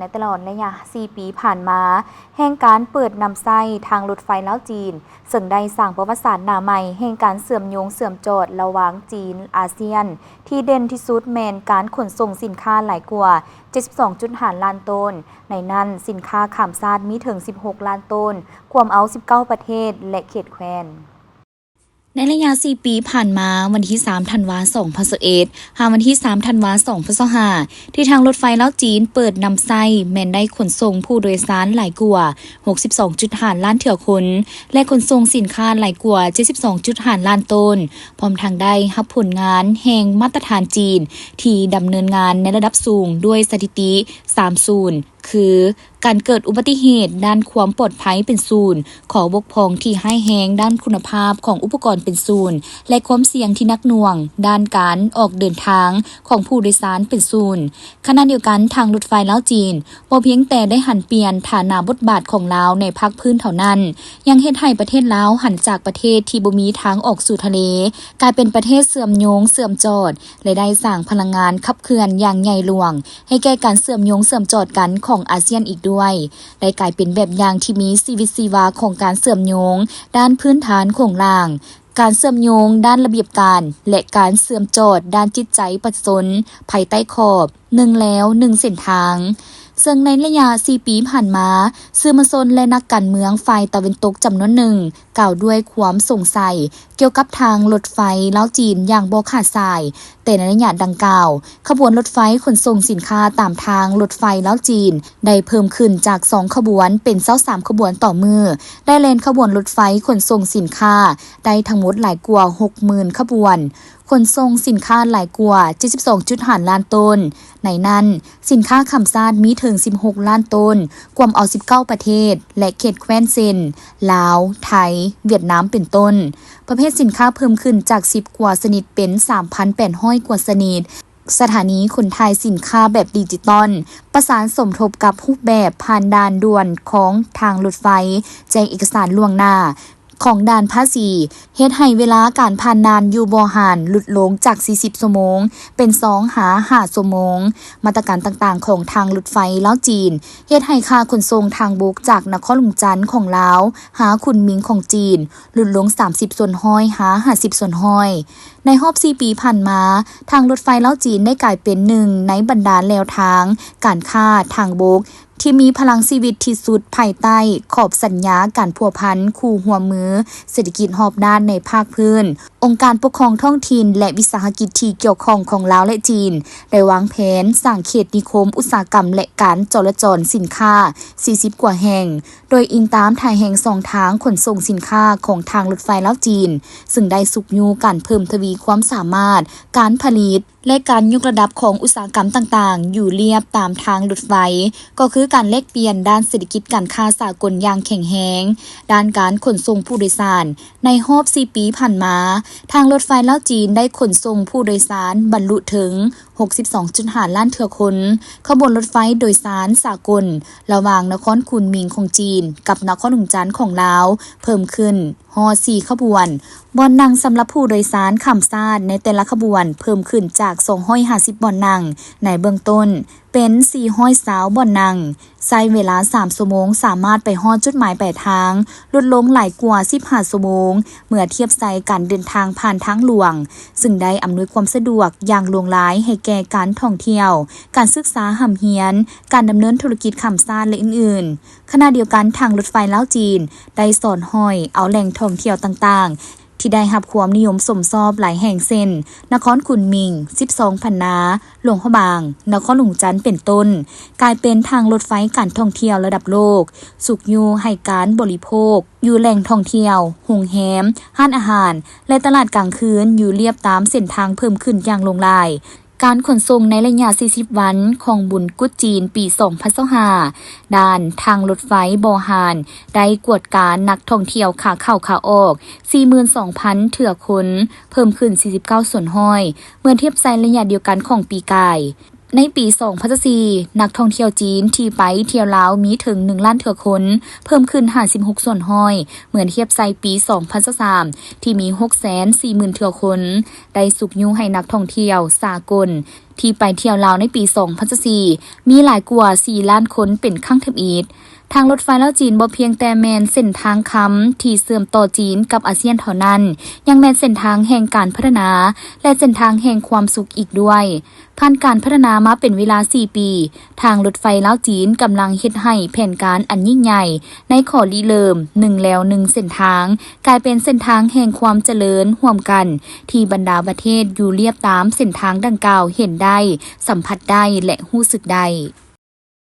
ໃນຕະຫຼອດໄລຍະສີ່ປີຜ່ານມາ ແຫ່ງການເປີດນຳໃຊ້ທາງລົດໄຟລາວ-ຈີນ ເຊິ່ງໄດ້ສ້າງປະຫວັດສາດໜ້າໃໝ່ແຫ່ງການເຊື່ອມໂຍງເຊື່ອມຈອດລະຫວ່າງຈີນ-ອາຊຽນ ທີ່ເດັ່ນທີ່ສຸດແມ່ນການຂົນສົ່ງສິນຄ້າຫຼາຍກວ່າເຈັດສິບສອງຈຸດຫ້າລ້ານໂຕນ, ໃນນັ້ນສິນຄ້າຂ້າມຊາດມີເຖິງສິບຫົກລ້ານໂຕນ, ກວມເອົາສິບເກົ້າປະເທດ ແລະ ເຂດແຄວ້ນ. ໃນໄລຍະສີ່ປີຜ່ານມາ, ວັນທີສາມທັນວາສອງພັນຊາວເອັດ ຫາວັນທີສາມທັນວາສອງພັນຊາວຫ້າ ທີ່ທາງລົດໄຟລາວ-ຈີນເປີດນຳໃຊ້ ແມ່ນໄດ້ຂົນສົ່ງຜູ້ໂດຍສານຫຼາຍກວ່າຫົກສິບສອງຈຸດຫ້າລ້ານເທື່ອຄົນ ແລະ ຂົນສົ່ງສິນຄ້າຫຼາຍກວ່າເຈັດສິບສອງຈຸດຫ້າລ້ານໂຕນ, ພ້ອມທັງໄດ້ຮັບຜົນງານແຫ່ງມາດຕະຖານຈີນ ທີ່ດຳເນີນງານໃນລະດັບສູງດ້ວຍສະຖິຕິສາມສູນ ຄື ການເກີດອຸບັດຕິເຫດດ້ານຄວາມປອດໄພເປັນສູນ, ຂໍ້ບົກຜ່ອງທີ່ຮ້າຍແຮງດ້ານຄຸນນະພາບຂອງອຸປະກອນເປັນສູນ ແລະ ຄວາມສ່ຽງທີ່ໜັກໜ່ວງດ້ານການອອກເດີນທາງຂອງຜູ້ໂດຍສານເປັນສູນ. ຂະນະດຽວກັນ, ທາງລົດໄຟລາວ-ຈີນ ບໍ່ພຽງແຕ່ໄດ້ຫັນປ່ຽນຖານະບົດບາດຂອງລາວໃນພາກພື້ນເທົ່ານັ້ນ, ຍັງເຮັດໃຫ້ປະເທດລາວຫັນຈາກປະເທດທີ່ບໍ່ມີທາງອອກສູ່ທະເລ ກາຍເປັນປະເທດເຊື່ອມໂຍງເຊື່ອມຈອດ ແລະ ໄດ້ສ້າງພະລັງງານຂັບເຄື່ອນຢ່າງໃຫຍ່ຫຼວງ ໃຫ້ແກ່ການເຊື່ອມໂຍງເຊື່ອມຈອດກັນຂອງອາຊຽນອີກດ້ວຍ, ໄດ້ກາຍເປັນແບບຢ່າງທີ່ມີຊີວິດຊີວາຂອງການເຊື່ອມໂຍງດ້ານພື້ນຖານໂຄງລ່າງ, ການເຊື່ອມໂຍງດ້ານລະບຽບການ ແລະ ການເຊື່ອມຈອດດ້ານຈິດໃຈປະຊາຊົນ ພາຍໃຕ້ຂອບໜຶ່ງແລວໜຶ່ງເສັ້ນທາງ. ເຊິ່ງໃນໄລຍະສີ່ປີຜ່ານມາ, ສື່ມວນຊົນ ແລະ ນັກການເມືອງຝ່າຍຕາເວັນຕົກຈຳນວນໜຶ່ງ ກ່າວດ້ວຍຄວາມສົງໄສກ່ຽວກັບທາງລົດໄຟລາວ-ຈີນຢ່າງບໍ່ຂາດສາຍ, ແຕ່ໃນໄລຍະດັ່ງກ່າວ, ຂະບວນລົດໄຟຂົນສົ່ງສິນຄ້າຕາມທາງລົດໄຟລາວ-ຈີນ ໄດ້ເພີ່ມຂຶ້ນຈາກສອງຂະບວນເປັນຊາວສາມຂະບວນຕໍ່ມື້, ໄດ້ແລ່ນຂະບວນລົດໄຟຂົນສົ່ງສິນຄ້າໄດ້ທັງໝົດຫຼາຍກວ່າຫົກໝື່ນຂະບວນ, ຂົນສົ່ງສິນຄ້າຫຼາຍກວ່າເຈັດສິບສອງຈຸດຫ້າລ້ານໂຕນ. ໃນນັ້ນ, ສິນຄ້າຂ້າມຊາດມີເຖິງສິບຫົກລ້ານໂຕນ, ກວມເອົາສິບເກົ້າປະເທດ ແລະ ເຂດແຄວ້ນເຊັ່ນ ລາວ, ໄທ, ຫວຽດນາມ ເປັນຕົ້ນ. ປະເພດສິນຄ້າເພີ່ມຂຶ້ນຈາກສິບກວ່າຊະນິດເປັນສາມພັນແປດຮ້ອຍກວ່າຊະນິດ. ສະຖານີຂົນຖ່າຍສິນຄ້າແບບດິຈິຕອນ ປະສານສົມທົບກັບຮູບແບບຜ່ານດ່ານດ່ວນຂອງທາງລົດໄຟ, ແຈ້ງເອກະສານລ່ວງໜ້າ ຂອງດ່ານພາສີ ເຮັດໃຫ້ເວລາການຜ່ານດ່ານຢູ່ບໍ່ຫານຫຼຸດລົງຈາກສີ່ສິບຊົ່ວໂມງ ເປັນສອງຫາຫ້າຊົ່ວໂມງ. ມາດຕະການຕ່າງໆຂອງທາງລົດໄຟລາວ-ຈີນ ເຮັດໃຫ້ຄ່າຂົນສົ່ງທາງບົກຈາກນະຄອນຫຼວງຈັນຂອງລາວຫາຄຸນມິງຂອງຈີນ ຫຼຸດລົງສາມສິບສ່ວນຮ້ອຍຫາຫ້າສິບສ່ວນຮ້ອຍ. ໃນຮອບສີ່ປີຜ່ານມາ, ທາງລົດໄຟລາວ-ຈີນໄດ້ກາຍເປັນໜຶ່ງໃນບັນດາແລວທາງການຄ້າທາງບົກ ທີ່ມີພະລັງຊີວິດທີ່ສຸດພາຍໃຕ້ຂອບສັນຍາການພົວພັນຄູ່ຮ່ວມມືເສດຖະກິດຮອບດ້ານໃນພາກພື້ນ. ອົງການປົກຄອງທ້ອງຖິ່ນ ແລະ ວິສາຫະກິດທີ່ກ່ຽວຂ້ອງຂອງລາວ ແລະ ຈີນ ໄດ້ວາງແຜນສ້າງເຂດນິຄົມອຸດສາຫະກຳ ແລະ ການຈໍລະຈອນສິນຄ້າສີ່ສິບກວ່າແຫ່ງ, ໂດຍອີງຕາມທ່າແຮງຊ່ອງທາງຂົນສົ່ງສິນຄ້າຂອງທາງລົດໄຟລາວ-ຈີນ, ເຊິ່ງໄດ້ຊຸກຍູ້ການເພີ່ມທະວີຄວາມສາມາດການຜະລິດ ແລະ ການຍົກລະດັບຂອງອຸດສາຫະກຳຕ່າງໆ ຢູ່ລຽບຕາມທາງລົດໄຟ, ກໍຄືການແລກປ່ຽນດ້ານເສດຖະກິດການຄ້າສາກົນຢ່າງແຂງແຮງ, ດ້ານການຂົນສົ່ງຜູ້ໂດຍສານ. ໃນຮອບສີ່ປີຜ່ານມາ, ທາງລົດໄຟລາວ-ຈີນໄດ້ຂົນສົ່ງຜູ້ໂດຍສານບັນລຸເຖິງຫົກສິບສອງຈຸດຫ້າລ້ານເທື່ອຄົນ. ຂະບວນລົດໄຟໂດຍສານສາກົນລະຫວ່າງນະຄອນຄຸນມິງຂອງຈີນກັບນະຄອນຫຼວງຈັນຂອງລາວເພີ່ມຂຶ້ນ ຮອດສີ່ຂະບວນ, ບ່ອນນັ່ງສຳລັບຜູ້ໂດຍສານຂ້າມຊາດໃນແຕ່ລະຂະບວນເພີ່ມຂຶ້ນຈາກສອງຮ້ອຍຫ້າສິບບ່ອນນັ່ງໃນເບື້ອງຕົ້ນ ເປັນສີ່ຮ້ອຍຊາວບ່ອນນັ່ງ, ໃຊ້ເວລາສາມຊົ່ວໂມງສາມາດໄປຮອດຈຸດໝາຍປາຍທາງ, ຫຼຸດລົງຫຼາຍກວ່າສິບຫ້າຊົ່ວໂມງ ເມື່ອທຽບໃສ່ການເດີນທາງຜ່ານທາງຫຼວງ, ເຊິ່ງໄດ້ອຳນວຍຄວາມສະດວກຢ່າງຫຼວງຫຼາຍໃຫ້ແກ່ການທ່ອງທ່ຽວ, ການສຶກສາຮ່ຳຮຽນ, ການດຳເນີນທຸລະກິດຂ້າມຊາດ ແລະ ອື່ນໆ. ຂະນະດຽວກັນ, ທາງລົດໄຟລາວ-ຈີນ ໄດ້ສອດຫ້ອຍເອົາແຫຼ່ງທ່ອງທ່ຽວຕ່າງໆ ທີ່ໄດ້ຮັບຄວາມນິຍົມຊົມຊອບຫຼາຍແຫ່ງ ເຊັ່ນ ນະຄອນຂຸນໝິງ, ສິບສອງພັນນາ, ຫຼວງພະບາງ, ນະຄອນຫຼວງຈັນ ເປັນຕົ້ນ, ກາຍເປັນທາງລົດໄຟການທ່ອງທ່ຽວລະດັບໂລກ, ຊຸກຍູ້ໃຫ້ການບໍລິໂພກຢູ່ແຫຼ່ງທ່ອງທ່ຽວ, ໂຮງແຮມ, ຮ້ານອາຫານ ແລະ ຕະຫຼາດກາງຄືນຢູ່ລຽບຕາມເສັ້ນທາງເພີ່ມຂຶ້ນຢ່າງຫຼວງຫຼາຍ. ການຂົນສົ່ງໃນໄລຍະສີ່ສິບວັນຂອງບຸນກຸດຈີນປີສອງພັນຊາວຫ້າ, ດ່ານທາງລົດໄຟບໍ່ຫານໄດ້ກວດການັກທ່ອງທ່ຽວຂາເຂົ້າຂາອອກສີ່ໝື່ນສອງພັນເທື່ອຄົນ, ເພີ່ມຂຶ້ນສີ່ສິບເກົ້າສ່ວນຮ້ອຍ ເມື່ອທຽບໃສ່ໄລຍະດຽວກັນຂອງປີກາຍ. ໃນປີສອງພັນຊາວສີ່ ນັກທ່ອງທ່ຽວຈີນທີ່ໄປທ່ຽວລາວມີເຖິງໜຶ່ງລ້ານເທື່ອຄົນ, ເພີ່ມຂຶ້ນຫ້າສິບຫົກສ່ວນຮ້ອຍ ເມື່ອທຽບໃສ່ປີສອງພັນຊາວສາມ ທີ່ມີຫົກແສນສີ່ໝື່ນເທື່ອຄົນ, ໄດ້ຊຸກຍູ້ໃຫ້ນັກທ່ອງທ່ຽວສາກົນທີ່ໄປທ່ຽວລາວໃນປີສອງພັນຊາວສີ່ ມີຫຼາຍກວ່າສີ່ລ້ານຄົນເປັນຄັ້ງທຳອິດ. ທາງລົດໄຟລາວຈີນບໍ່ພຽງແຕ່ແມ່ນເສັ້ນທາງຄຳທີ່ເຊື່ອມຕໍ່ຈີນກັບອາຊຽນເທົ່ານັ້ນ, ຍັງແມ່ນເສັ້ນທາງແຫ່ງການພັດທະນາ ແລະ ເສັ້ນທາງແຫ່ງຄວາມສຸກອີກດ້ວຍ. ຜ່ານການພັດທະນາມາເປັນເວລາສີ່ປີ, ທາງລົດໄຟລາວຈີນກຳລັງເຮັດໃຫ້ແຜນການອັນຍິ່ງໃຫຍ່ໃນຂໍ້ລິເລີ່ມໜຶ່ງແລວໜຶ່ງເສັ້ນທາງ ກາຍເປັນເສັ້ນທາງແຫ່ງຄວາມຈະເລີນຮ່ວມກັນ ທີ່ບັນດາປະເທດຢູ່ລຽບຕາມເສັ້ນທາງດັ່ງກ່າວເຫັນໄດ້, ສຳຜັດໄດ້ ແລະ ຮູ້ສຶກໄດ້.